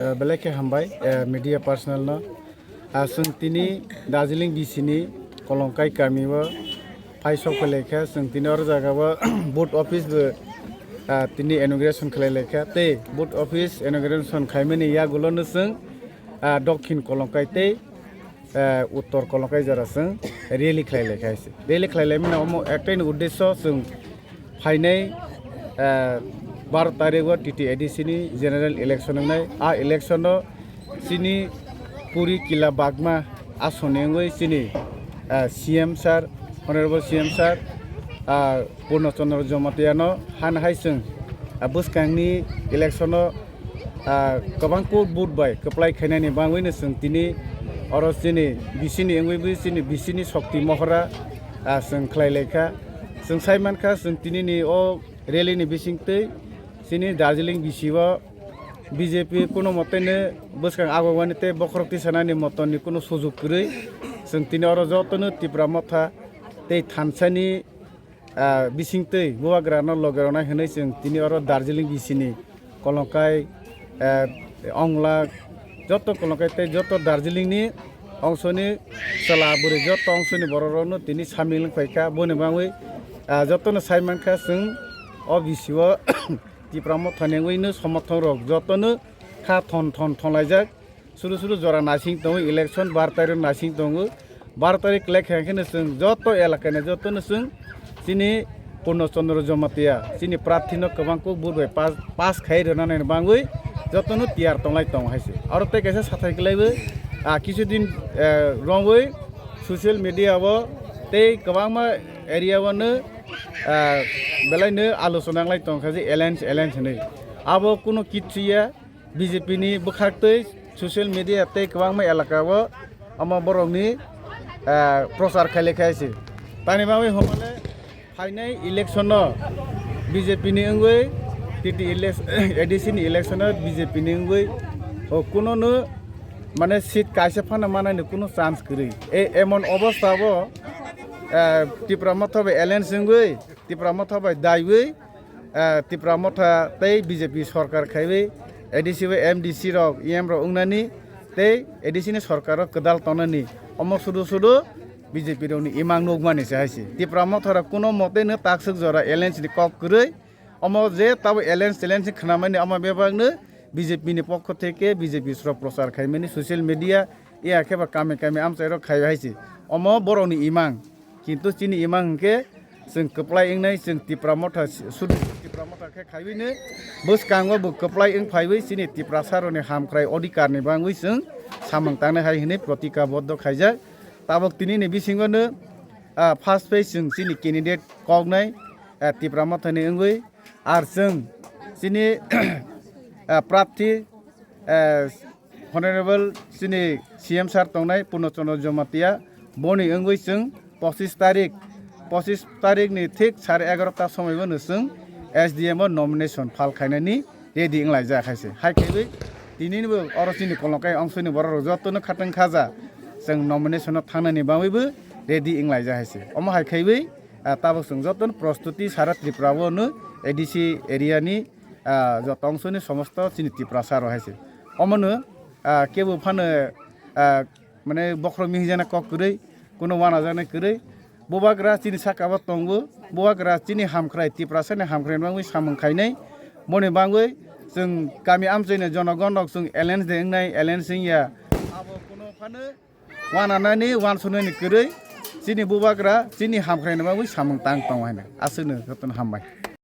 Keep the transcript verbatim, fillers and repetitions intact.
Eh, belai khe hambai, eh, media personnel no. Ah, chwng tini Darjeeling B C ni Kolongkai kami o phai sok phai lai kha. Chwng tini oro jaga o booth office bo, ah, tini inauguration khlai lai kha. Tei booth office inauguration khaimani yagulo no chwng, ah, Dokhin Kolongkai tei, eh, Uttor Kolongkai jora chwng rally khlai lai kha hai se. Rally khlai lai mani omo ektai ni uddesyo chwng phainai, eh, baro tarikh o T T A D C ni general election wngnai. A election o chini Puri Kila Bagma asoni wngwi chini, eh, C M sir, Honorable C M sir, ah, Purno Chandra Jamatia no han hai chwng, ah, bwskang ni election o, ah, kwbang kuk vote bai kwplai khainani bangwi no chwng tini oro chini B C ni wngwi bo chini B C ni shokti mohora, ah, chwng khlai lai kha. Chwng sai man kha, chwng tini ni o rally ni bising twi chini Darjeeling B C o B J P kuno mote no bwskang agogwani tei bokhorok tisanani moton ni kuno sujuk kwrwi. Chwng tini oro joto no Tipra Motha tei thansa ni, ah, bising twi bubagra no loge rwnai hwnwi chwng tini oro Darjeeling B C ni Kolongkai, eh, Ongla, joto Kolongkai tei joto Darjeeling ni ongso ni chwla bwrwi joto ongso ni borok rok no tini samil wng phai kha. Boni bangwi, ah, joto no sai man kha chwng o B C o Tipra Motha ni wngwi no somothon rok joto no kha thon thon thon laijak. Suru suru jora nasing tongo, election bar tarikh nasing tongo. Bar tarikh kwlai kha khe no chwng joto elaka ni joto no chwng chini Purno Chandra Jamatia chini prarthi no kwbang kuk vote bai pass, pass khai rwna nai bangwi joto no tiyar tonglai tongo hai se. Aro tei kaisa sathai kwlai bo, ah, kisu din, eh, romwi social media o tei kwbangma area o no, ah, belai no alochona wnglai tong kha je alliance, alliance hinwi. Abo kuno kichu ya. B J P ni bwkhak twi social media tei kwbangma elaka o omo borok ni, ah, prochar khailai kha se. Tamni bagwi hwnmale phainai election no B J P ni wngwi, T T elec-, A D C ni election no B J P ni wngwi, o kuno no mane seat kaisa phano manani kuno chance kwrwi. E, emon obostha o, ah, Tipra Motha bai alliance wngwi, Tipra Motha bai daiwi, eh, Tipra Motha tei B J P sorkar khaiwi A D C bai M D C rok, E M rok wngnani tei A D C ni sorkar o kwdal tongnani omo sudu sudu B J P rokni imang nukmani se hai se. Tipra Motha rok kuno mote no takswk jora alliance ni kok kwrwi, omo je tabo alliance challenge khnamani omo bebak no B J P ni pokho theke B J P srok prochar khaimani social media ya khe ba kami kami amchai rok khai hai se. Omo borok ni imang. Kintu chini imang hwnkhe chwng kwplai wngnai, chwng Tipra Motha si-, sudu Tipra Motha khe khaiwi no bwskango bo kwplai wng phaiwi chini Tiprasa rokni hamkrai odhikar ni bangwi chwng samung tangnai hai hwnwi protika boddo khaijak. Tabuk tini ni bisingo no, ah, first phase chwng chini candidate koknai, ah, Tipra Motha ni wngwi. Ar chwng chini, ah, prarthi, ah, Honorable chini C M sir tongnai Purno Chandra Jamatia, boni wngwi chwng pochis tarik, pochis tarik ni thik sare egarota somoi bono chwng S D M o nomination file khainani ready wnglaijak hai se. Hai khaiwi tini bo oro chini Kolongkai ongsoni borok rok joto no khatang khaja chwng nomination o thangnani bagwi bo ready wnglaijak hai se. Omo hai khaiwi, ah, tabuk chwng joto no prostuti sara Tripura o no A D C area ni, ah, joto ongsoni somosto chini Tiprasa rok hai se. Omo no, ah, kebo phano, ah, mane bokhorok mihijana kok kwrwi kuno wanajaknai kwrwi. Bubagra chini saka o tongo, bubagra chini hamkrai, Tiprasa ni hamkrai ni bagwi samung khainai. Boni bagwi chwng kami amchai ni jonogon rok chwng alliance de wngnai, alliance wngya. Abo kuno phano wananani, wansuknani kwrwi chini bubagra chini hamkrai ni bagwi samung tang tongo hai na. Aswkno jotono hambai.